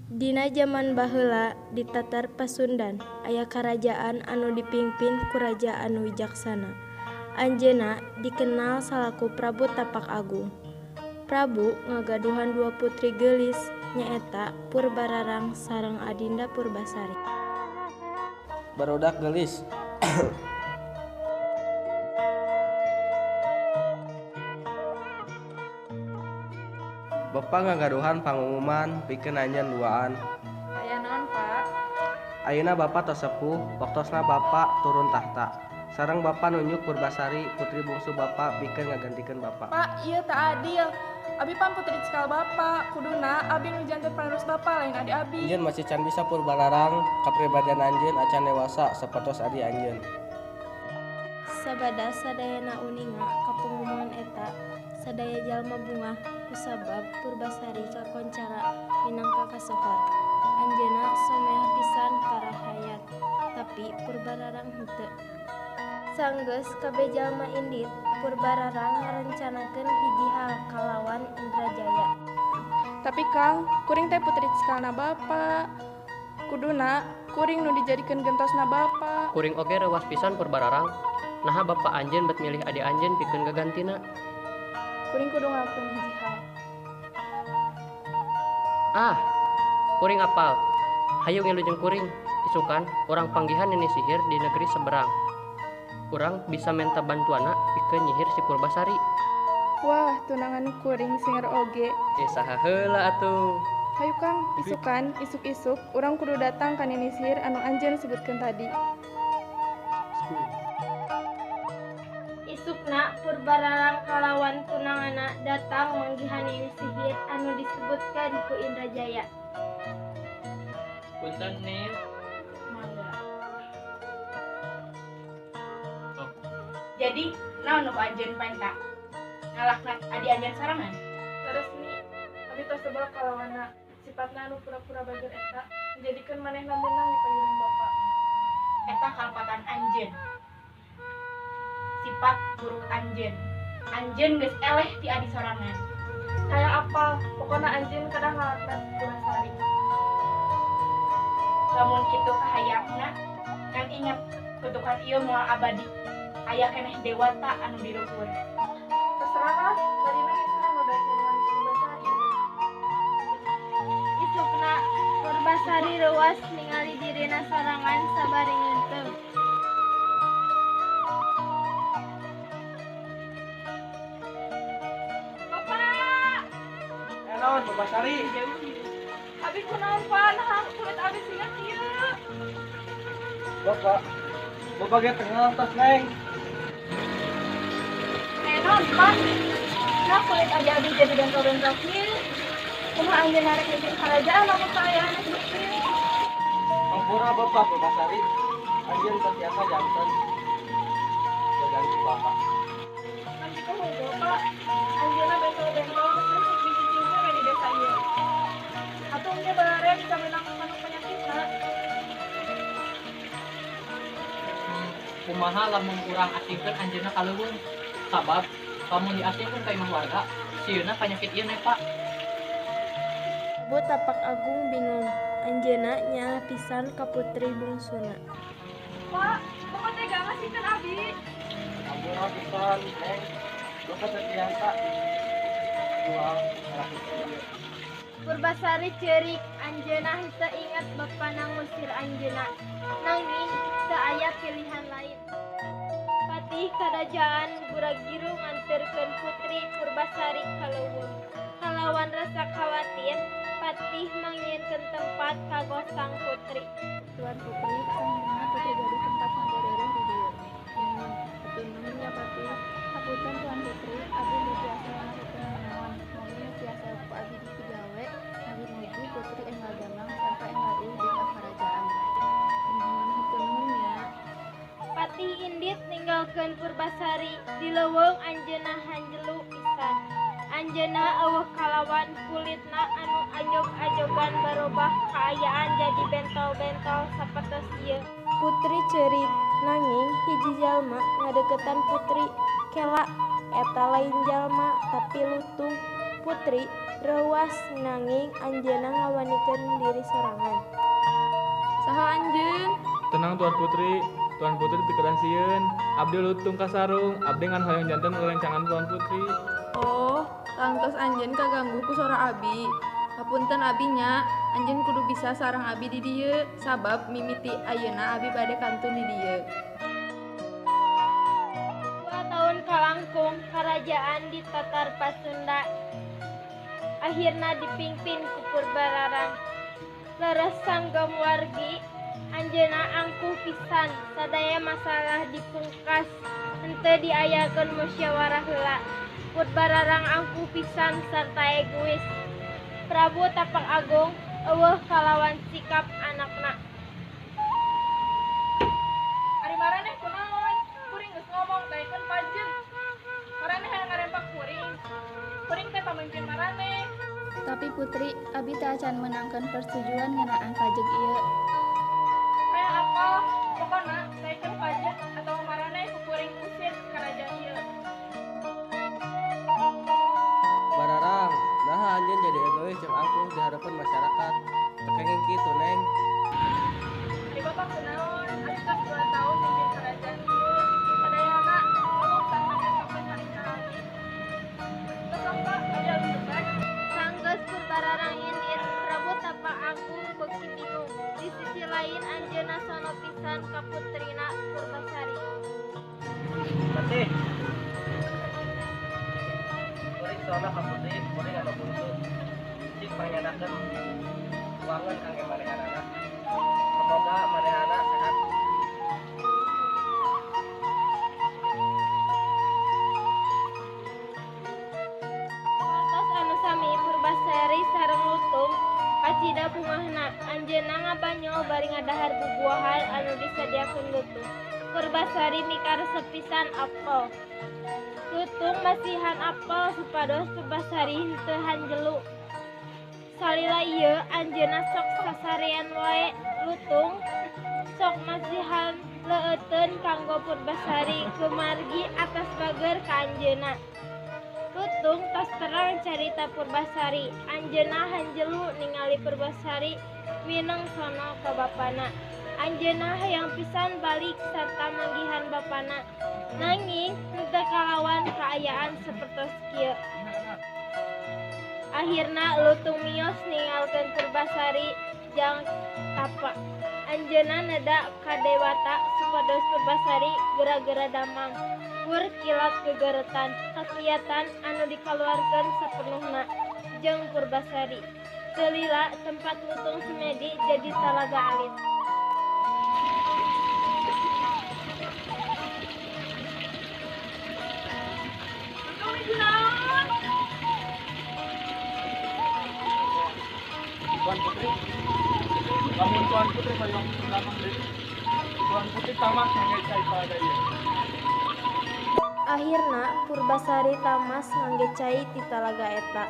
Dina jaman baheula di Tatar Pasundan aya karajaan anu dipingpin ku raja anu wijaksana. Anjeunna dikenal salaku Prabu Tapak Agung. Prabu ngagaduhan dua putri geulis nyaeta Purbararang sareng Adinda Purbasari. Barudak geulis. Bapak ngagaduhan pangumuman pikeun anjeun duaan. Aya naon, Pak? Ayeuna Bapak tos sepuh, waktosna Bapak turun tahta. Sareng Bapak nunjuk Purbasari, putri bungsu Bapak pikeun ngagantikeun Bapak. Pak, ieu teu adil. Abi pan putri cikal Bapak, kuduna abi nu janten panerus Bapak lain adi abi. Anjeun masih can bisa Purbararang, kapribadian anjeun acan dewasa sapertos adi anjeun. Sabada sadayana uninga ka pangumuman eta, sadaya jalma bungah kusabab Purbasari kakoncara minangka kasohor. Anjeunna someah pisan ka rahayat, tapi Purbararang henteu. Sanggeus kabeh jalma indit, Purbararang ngarencanakeun hiji hal kalawan Indrajaya. Tapi Kang, kuring teh putri cikalna Bapak. Kuduna kuring nu dijadikeun gentosna Bapak. Kuring oge reuwas pisan Purbararang. Naha bapa anjeun bet milih adi anjeun pikeun gagantina. Kuring kudu ngalakukeun hiji hal. Ah, kuring apal. Hayu ngilu jeung kuring. Isukan urang panggihan nini sihir di negeri seberang. Urang bisa menta bantuanna pikeun nyihir si Purbasari. Wah, tunangan kuring singer oge. Saha heula atuh. Hayu Kang, isukan, isuk-isuk urang kudu datang ka nini sihir anu anjeun sebutkeun tadi. Isukna Purbararang kalawan tunanganna datang manggihan nini sihir anu disebutkeun ku Indrajaya. Punten nih. Mangga. Oh. Jadi, naon nu ku anjeun paenta? Ngalaknat adi anjeun sorangan? Leres ni, abi tos sebel kalawana sipatna anu pura-pura bager eta menjadikeun manehna meunang dipayunan Bapak. Eta kalepatan anjeun. Sifat buruk anjeun. Anjeun geus eleh ti adi sorangan. Hayang apal, pokona anjeun kedah ngalaknat Purbasari. Lamun kitu kahayangna, ngan inget kutukan ieu moal abadi. Aya keneh dewata anu di luhur. Terserah lah, badina ge saha nu daek nulungan Purbasari. Isukna Purbasari reuwas ningali dirina sorangan sabari ngeunteu. Bapak! Naon Purbasari? Abi kunaon Pak, naha kulit abi siga kieu. Bapak, Bapak ge teu ngartos, Neng. Naon Pak? Nah kulit abi abi jadi bentol-bentol kieu. Kumaha anjeun narek mimpin karajaan lamun kaayaan geus kieu? Hampura Bapak Purbasari, anjeun teu tiasa janten gaganti Bapak. Nanti kumaha Pak? Anjeunna bentol-bentol terus dicicingkeun we di desa ieu. Atuh engke balarea bisa menang kanu penyakitna. Kumaha lamun urang asingkeun anjeunna ka leuweung? Sabab lamun diasingkeun ka imah warga, sieuna panyakit ieu nepa. Prabu Tapak Agung bingung. Anjeunna nyaah pisan ka putri bungsuna. Pak, Bapak tega ngasihkeun abi. Hampura pisan, Neng. Bapak teu tiasa jual ngalakukeun ieu. Purbasari ceurik, anjeunna henteu inget bapana ngusir anjeunna. Nanging teu aya pilihan lain. Patih karajaan Guragiru nganterkeun putri Purbasari ka leuweung. Kalawan rasa khawatir, Patih mangnyieunkeun tempat kanggo sang putri. Tuan Putri, anjeunna putri gaduh tempat ngagorereh di dieu. Nuhun, hatur nuhun nya Patih. Hapunten Tuan Putri, abdi teu tiasa ngalakukeun nanaon. Mami nu tiasa ku abi dipigawe ngaji-ngaji putri enggal damang sampai enggal eueuh di karajaan. Nuhun, hatur nuhun nya. Patih indit ninggalkeun Purbasari di leuweung anjeunna hanjelu pisan. Anjeunna eueuh kalawan kulitna anu ajog-ajogan barobah kaayaan jadi bentol-bentol sapertos ieu. Putri ceurik, nanging hiji jalma ngadeukeutan putri. Kela, eta lain jalma tapi lutung. Putri reuwas nanging anjeunna ngawanikeun diri sorangan. Saha anjeun? Tenang Tuan Putri, Tuan Putri teu kedah sieun. Abdi lutung kasarung, abdi ngan hoyong janten rerencangan Tuan Putri. Oh, tangtos anjeun kaganggu ku sora abi. Hapunten abi nya, anjeun kudu bisa sareng abi di dieu, sabab mimiti ayeuna abi bade kantun di dieu. 2 tahun kalangkung karajaan di Tatar Pasunda akhirna dipimpin ku Purbararang. Leres sanggem wargi anjeunna angkuh pisan, sadaya masalah dipungkas henteu diayakeun musyawarah heula. Purbararang angkuh pisan sarta egois. Prabu Tapak Agung eueuh kalawan sikap anakna. Ari maraneh kunaon? Kuring geus ngomong daekeun pajeg. Maraneh hayang ngarempak kuring. Kuring teh pamimpin maraneh. Tapi Putri, abi teh acan meunangkeun persetujuan ngeunaan pajeg ieu. Hayang apal, pokona daekeun pajeg atawa maraneh ku kuring usir karajaan ieu. Bararang, naha anjeun jadi egois jeung angkuh di hareupeun masyarakat. Teu kenging kitu, Neng. Ari bapak kunaon? Abi tos 2 tahun mimpin karajaan ieu. Sadayana eueuh tanpa sampai harita abi. Tos apa abi alus debat? Sanggeus Purbararang indit, Prabu Tapak Agung beuki bingung. Di sisi lain anjeunna sono pisan ka putrina Purbasari. Patih. Kuring sono ka putri, kuring anu bungsu. Cik pangyanakeun wangun kangge manehanana. Semoga manehana sehat. Watos anu sami Purbasari sareng Lutung kacida bungahna. Anjeunna ngabanyol bari ngadahar bubuahan anu disadiakeun Lutung. Purbasari mikaresep pisan apel. Lutung masihan apel supados Purbasari henteu hanjelu. Salila ieu anjeunna sok sasarean wae. Lutung sok masihan leueuteun kanggo Purbasari kumargi atas bager ka anjeunna. Lutung tos terang carita Purbasari. Anjeunna hanjelu ningali Purbasari mineng sono ka bapana. Anjeunna hayang pisan balik sarta manggihan bapana. Nanging henteu kalawan kaayaan sapertos kieu. Akhirna Lutung mios ninggalkeun Purbasari jang tapa. Anjeunna neda ka dewata supados Purbasari gera-gera damang. Kur kilat gegeretan, kakiatan anu dikaluarkeun sapenuhna jeung Purbasari. Teu lila tempat Lutung semedi jadi talaga alit. Lutung nuju naon? Tuan Putri, lamun Tuan Putri hoyong damang deui. Tuan Putri tamas ngangge cai talaga ieu. Akhirna Purbasari tamas ngangge cai ti talaga eta.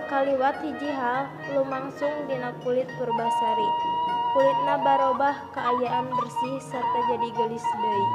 Kaliwat hiji hal lumangsung dina kulit Purbasari. Kulitna barobah kaayaan bersih sarta jadi geulis deui.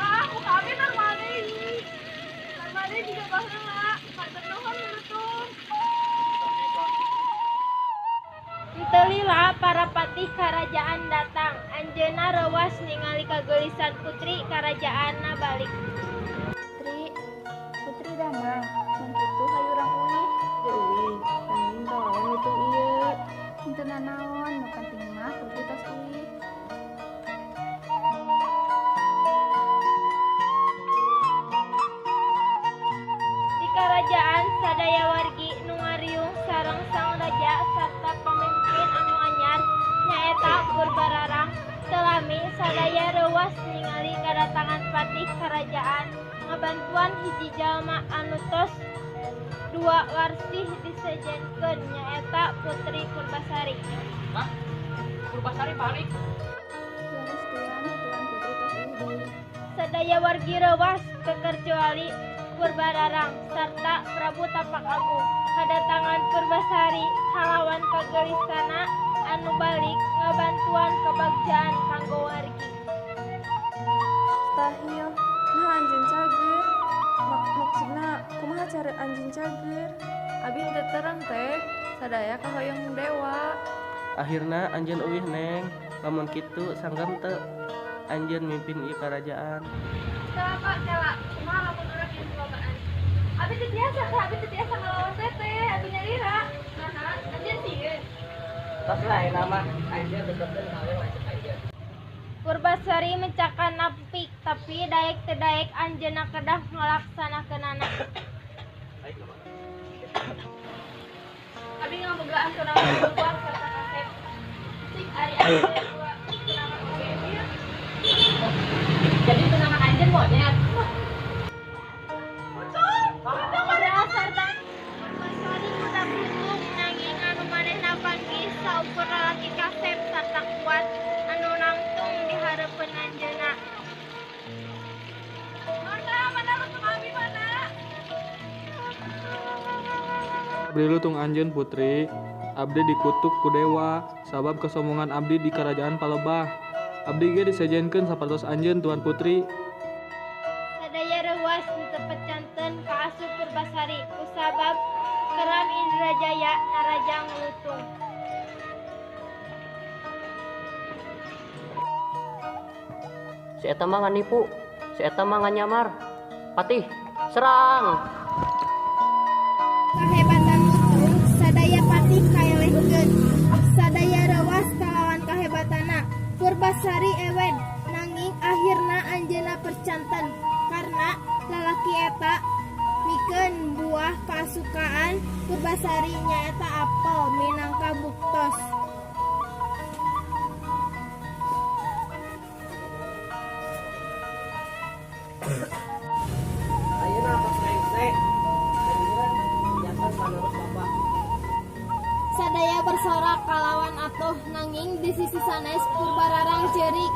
Ah, ku kami normal deui. Normal deui juga baheula. Hatur nuhun Lutung. Henteu lila para patih karajaan datang. Anjeunna reuwas ningali kageulisan putri karajaanna balik. Putri, Putri damang, mun kitu hayu urang uih. Teu uih, nanging kalawan Lutung ieu. Henteu nanaon, nu penting mah Putri tos uih. Di karajaan sadaya wargi nu ngariung sareng sang raja sarta pamimpin anu anyar nyaeta Purbararang. Teu lami sadaya reuwas ningali Kadatangan patih karajaan ngabantuan hiji jalma anu tos dua warsih disejenkeun nyaeta Putri Purbasari. Hah? Purbasari balik. Leres tuan, Tuan Putri tos euweuh deui. Sadaya wargi reuwas kekecuali Purbararang sarta Prabu Tapak Agung. Kadatangan Purbasari kalawan kagelisana anu balik ngabantuan kebagjaan kanggo wargi. Mustahil. Nah anjeun cager. Maksudna kumaha cara anjeun cager? Abi henteu terang teh, sadaya kahoyong dewa. Akhirna anjeun euwih Neng. Lamun kitu sanggam teu anjeun mimpin ieu karajaan. Kela Pak, kela. Kumaha lamun urang ieu perlombaan? Abi teu tiasa, Kak. Abi teu tiasa ngalawan teteh, abi nyalira. Naha, anjeun sieun. Tos lah ayeuna mah anjeun deketkeun kawin lanceuk anjeun. Purbasari mencakan napik tapi daek teu daek anjeunna kedah ngalaksanakeunana. Abi ngabogaan tunangan buah sarta kasep. Cik ari anjeun dua tunangan oge ieu. Jadi tunangan anjeun monyet. Padahal sarta Purbasari ngudak lutung nanging anu manehna panggih saukur lalaki kasep sarta kuat anu nangtung di hareupeun anjeunna. Mana, mana lutung abi mana? Abdi lutung anjeun Putri, abdi dikutuk ku dewa sabab kesombongan abdi di kerajaan Palebah. Abdi ge disejenkeun sapertos anjeun Tuan Putri. Sadaya reuwas teu pecanten ka asup Purbasari kusabab keram Indrajaya narajang lutung. Si eta mah nganipu, si eta mah nganyamar. Patih, serang! Kahebatan lutung sadaya patih kaelehkeun. Sadaya reuwas kalawan kahebatana. Purbasari ewen nanging akhirna anjeunna percanten karena lalaki eta mikeun buah kasukaan Purbasari nyaeta apel minangka buktos. Ayeuna tos rengse. Anjeun janten panerus Bapak. Sadaya bersorak kalawan atuh nanging di sisi sanes Purbararang ceurik.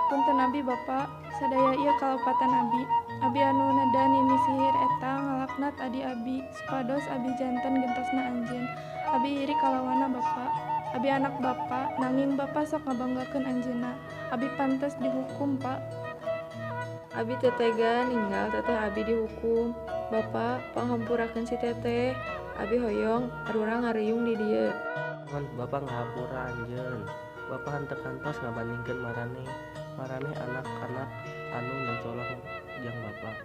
Punten abi Bapak, sadaya ieu kalepatan abi. Abi anu neda nini sihir eta ngalaknat adi abi supados abi janten gentosna anjeun. Abi iri kalawana Bapak. Abi anak Bapak, nanging Bapak sok ngabanggakeun anjeunna. Abi pantes dihukum, Pak. Abi teu tega ninggal teteh abi dihukum. Bapak, panghampurakeun si teteh. Abi hoyong arurang ngariung di dieu. Ngan Bapak ngahampura anjeun. Bapak henteu kantos ngabandingkeun maraneh. Maraneh anak-anak anu noncolong jang Bapak.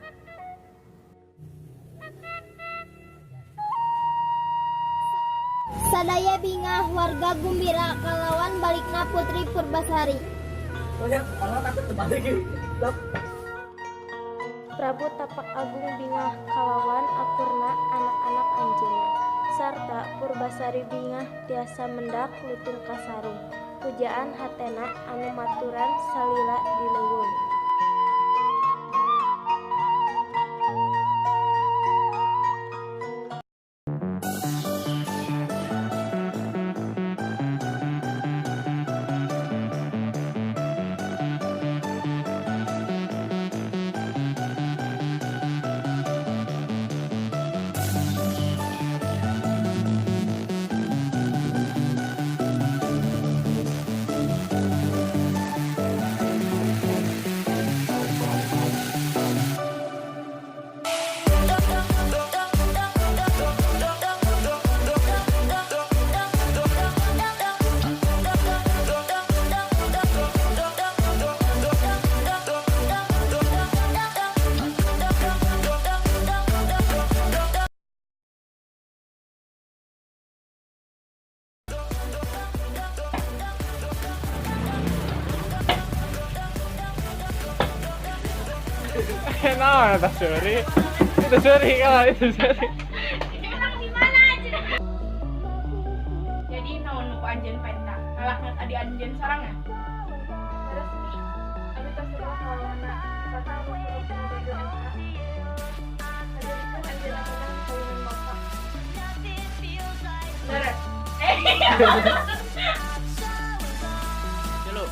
Sadaya bingah warga gumbira kalawan balikna Putri Purbasari. Prabu Tapak Agung bingah kalawan akurna anak-anak anjeunna sarta Purbasari bingah tiasa mendak lutung kasarung. Pujaan hatena anu maturan salila di leuweung. Nah, itu seri. Itu seri kalau itu seri. Emang di mana aja? Jadi naon nu ku anjeun penta? Ngalaknat adi anjeun sorangan? Resmi. Abi tos segera kalawana. Saha anu kudu kudu eta? Ngajadikeun anjeunna meunang kawinan Bapak. Beres. Tilu.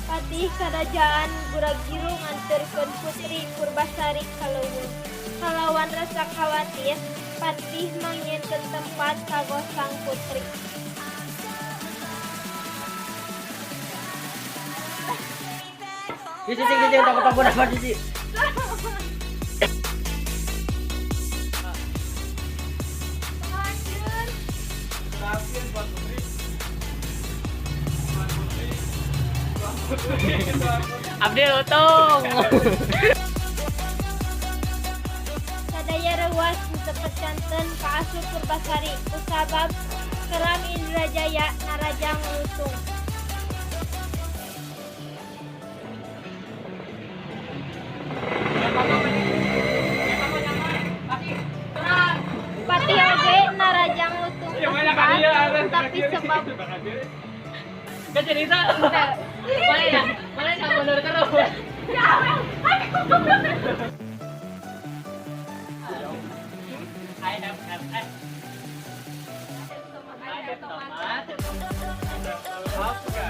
Patih Karajaan Guragiru nganterkeun Putri Purbasari ka leuweung. Kalawan rasa khawatir, Patih mangnyieunkeun tempat kanggo sang putri. Cici, cici, cici, takut takut apa cici? Tuan Putri. Tuan Putri. Tuan Putri. Tuan Putri. Abdi lutung. Sadaya reuwas teu percanten kaasup Purbasari kusabab keram Indrajaya narajang lutung. Patih oge narajang lutung kasebat tapi sebab Gak cerita. Mana ya? Mana yang mundur terus? I have F S. I have tomat. Afga.